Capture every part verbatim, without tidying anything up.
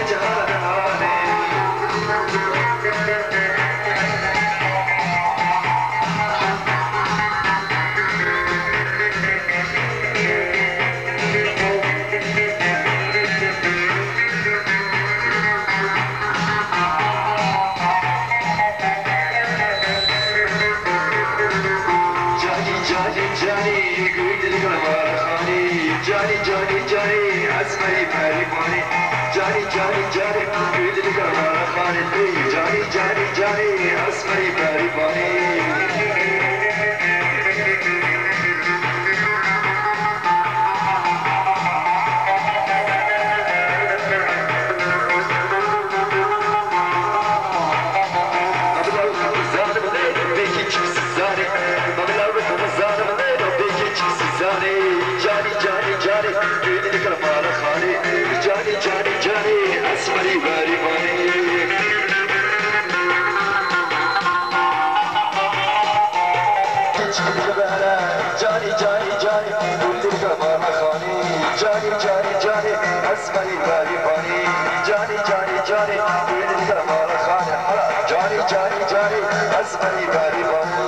Canî, canî, canî, gul dil kemala xanî. Canî, canî, canî, esmerî perî panî. Canî, canî, canî, gul dil kemala xanî. Ey, canî, canî, canî, esmerî perî panî. Canî, canî, canî, gülün kırmalı hali. Canî, canî, canî, esmerî berî vanî. Keçik dibere, canî, canî, canî, gülün kırmalı hali. Canî, canî, canî, esmerî berî vanî. Canî, canî, canî, gülün kırmalı hali. Canî, canî, canî, esmerî berî vanî.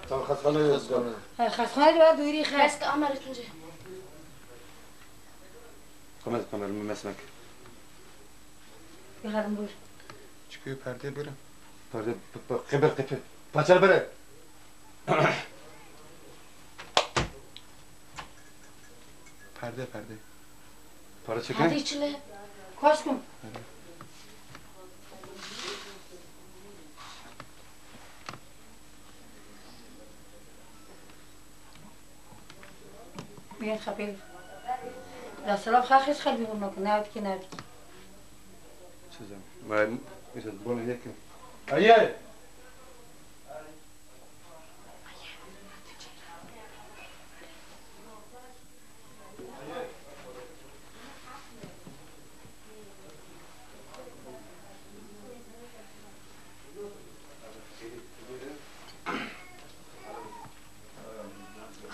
Tamam, xestexane. He, xestexane de var, duyurî xest. Kesk amere tunce. Kamer, kamer, mesmek. Bixerim, buyur. Çıkıyor, perde buyurun. Perde, p-, p-, qepe, qepe. Paçal bere. Perde, perde. Para çekin. Hadi içine. Koşkun. Biyên xepêl. La selav xaxêz xelbî hurno ki, navdikî, navdikî. Çizim. Vay, mesela, bana yakın. Hayır.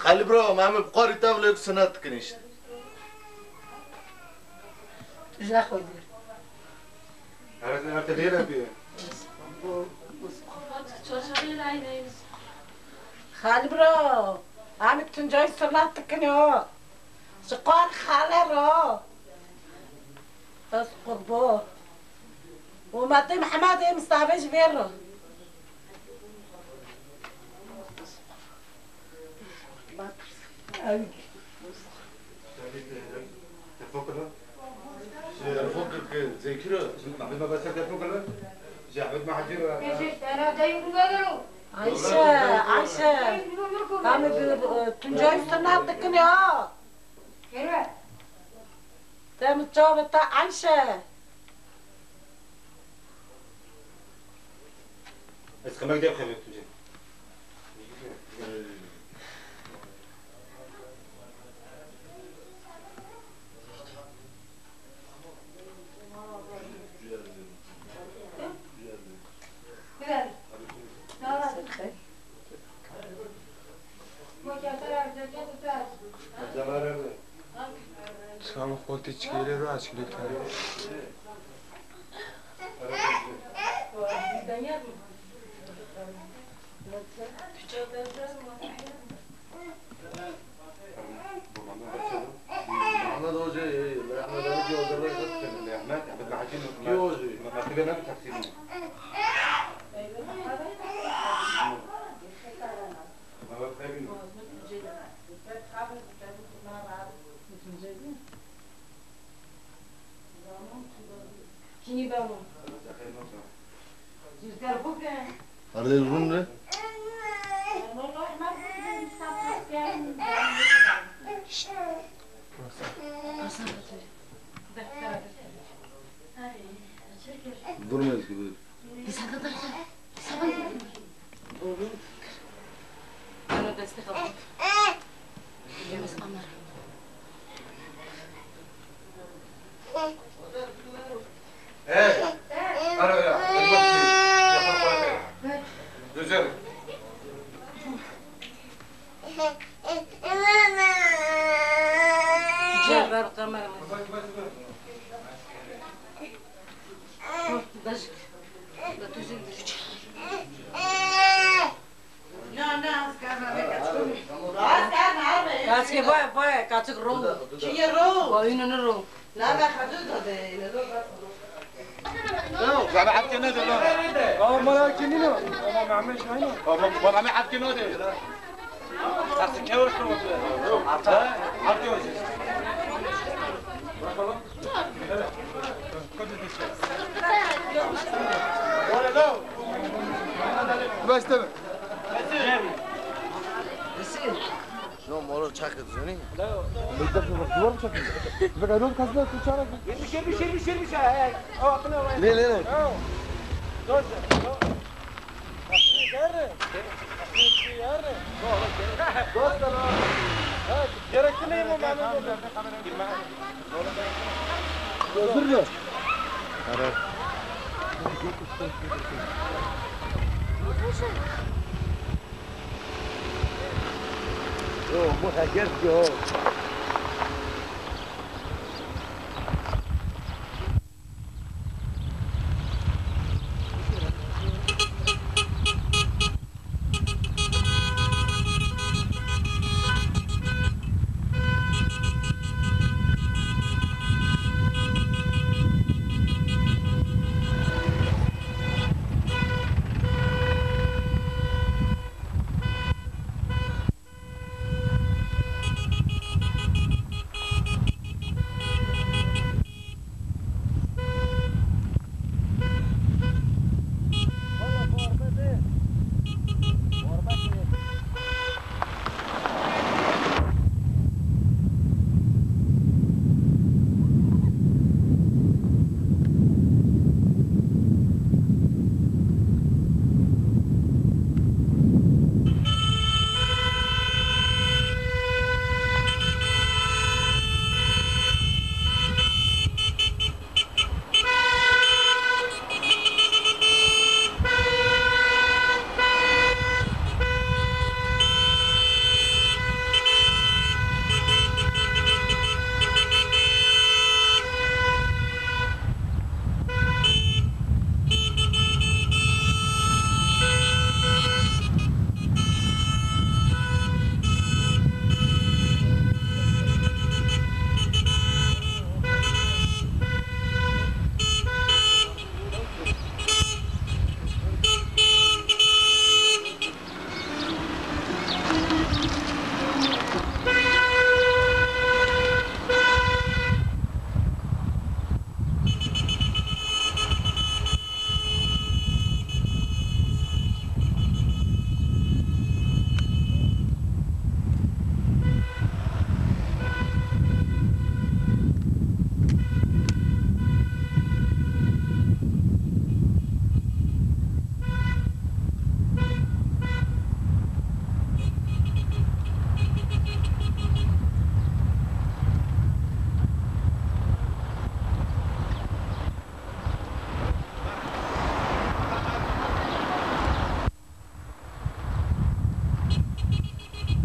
Xelî bro, me em bi qarî tevlek sinet dikin işte. Nexwedî. Her, her tedê re bî. Xalî bro, em tuncayî sirna dikin o. Ji qar xale ro. Ez qurbo. Û me tê Mihemed ê Mistafê ji vê re. Telefon kir. Telefon kir ki Zekiro. Mehmet Baba sen telefon kir. Ji Ahmet Mahacir. Ayşe, Ayşe. Tamam, e, Tuncay üstüne attıkın ya. Te min çavê te Ayşe. Ez xemek dê xemek tu cê. Tamam, xoltê çikêlê ro, çikêlê tane. Ahmet Hoca, e, Ahmet Ali ki hocalar. Ahmet, Ahmet Mahacin. Ki hoca? Makine ne taksini? Her dê rûn re. Durmayız gibi. Ana destê xwe bû. Yemez amar. Hey! Ara ya. Güzel. Cevher kamera. Dajik. Kaçkê vay vay kaçık ro. Kiye ro? Vay ününü ro. Zahmet hepke ne de lan? Baba, bana hepke ne de? Baba, Mehmet Şahin o. Baba, bana hepke ne de? Artık ne olsun? Artık hepke olsun. Başla. Şuna moro çakı düzeni. Bekle, şu bak, duvar mı çakıldı? Bak, ayrı oldu, kazma, şu çağıra. Yirmi, yirmi, yirmi, yirmi, şey, hey. Lê, lê, lê. Gerekli mi? Hazır mı? Ara. Yo, bu herkes yo.